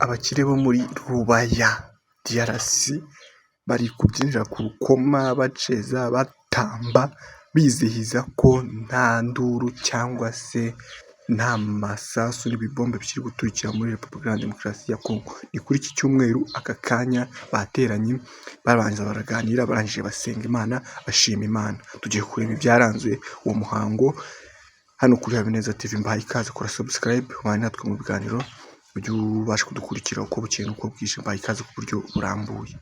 Abakire bo muri Rubaya, DRC, bari kubyinira ku rukoma baceza batamba, bizihiza ko nta nduru cyangwa se nta masasu n'ibibombe bikiri guturikira muri Repubulika Iharanira Demokarasi ya Kongo. Ni kuri iki cyumweru aka kanya bateranye, babanza baraganira, barangije basenga Imana, bashima Imana. Tugiye kureba ibyaranze uwo muhango hano kuri Habineza TV. Mbahaye ikaze, kora subscribe, ubane natwe mu biganiro, ujye ubasha kudukurikira uko bukeye n'uko bwije. Mbahaye ikaze ku buryo burambuye.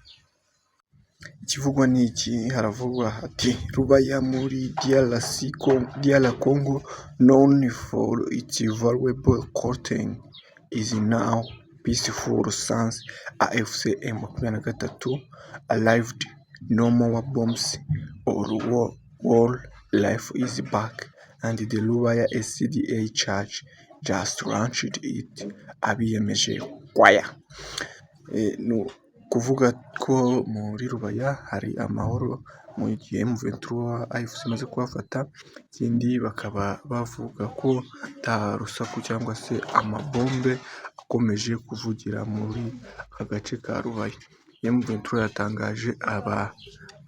Ikivugwa ni iki? Haravugwa hati: "Rubaya muri DR Congo, known for its valuable coltan, is now peaceful since AFC M23 arrived. No more bombs or war. Life is back and the Rubaya SDA Church just launched its Abiyemeje Choir." Ni ukuvuga ko muri Rubaya hari amahoro mu gihe M23 AFC imaze kuhafata, ikindi bakaba bavuga ko nta rusaku cyangwa se amabombe akomeje kuvugira muri aka gace ka Rubaya. M23 yatangaje aba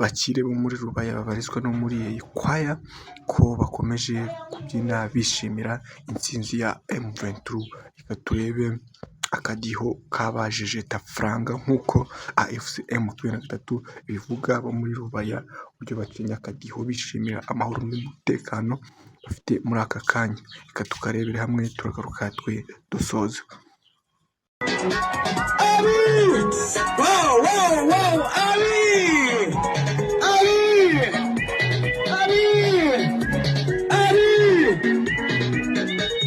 bakire bo muri Rubaya babarizwa no muri iyi kwaya ko bakomeje kubyina bishimira intsinzi ya M23. Reka turebe akadiho k'abajejetafaranga nk'uko AFC M23 bivuga, bo muri Rubaya, uburyo bacinya akadiho bishimira amahoro n'umutekano bafite muri aka kanya. Reka tukarebere hamwe, turagaruka twe dusoza. Ali! Wow! Ali! Ali! Ali! Ali!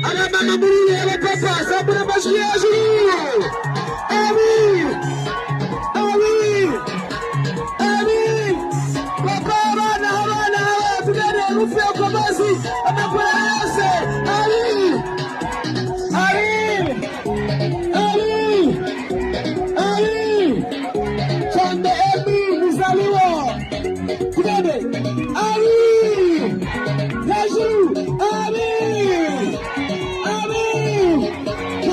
Abamama muri, abapapa, zamura amajwi hejuru! Ali! Ali! Ali! Papa, abana, abana, tugende rufu ya ukombozi, amakuru yose! Ali! Ali! Ali! Ali! Chande Emi mzaliwa! Tugende! Ali! Hejuru! Ali! Ali!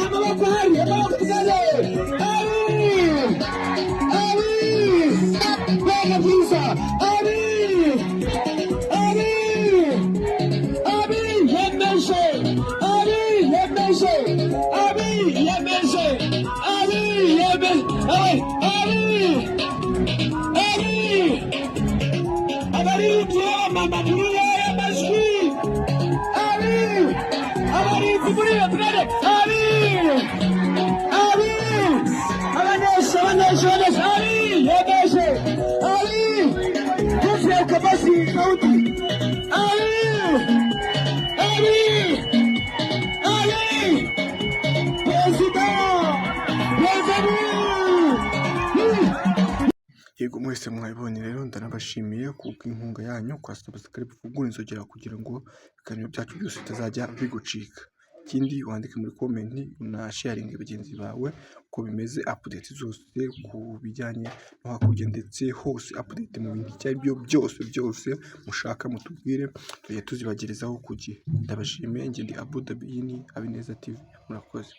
Amaboko hari, amaboko, tugende! Ali! Ali! Mbega byiza! Ali! Ali! Ali yemeje! Ali yemeje! Ali yemeje! Ali yemeje! Ali! Ali! Abaririmbyi b'abamama muri aya majwi! Ali! Abarinzi muri iyo, tugende! Ali! Ali! Abanesha, abanesha, abanesha! Ali yemeje! Ali! Tuvuye ukombozi sauti! Ali! Ali! Ali! Président! Bienvenue! Yego, mwese mwabibonye rero, ndanabashimiye kubw'inkunga yanyu kwa subscribe, ufungure inzogera kugira ngo ibiganiro byacu byose bitazajya bigucika. Ikindi, wandike muri comment, unasharinge bagenzi bawe uko bimeze, update zose ku bijyanye no hakurya ndetse hose, update mu bintu icyo ari byo byose byose mushaka mutubwire, tujya tuzibagerezaho ku gihe. Ndabashimiye, njye ndi Abu Dhabi, iyi ni Habineza TV, murakoze.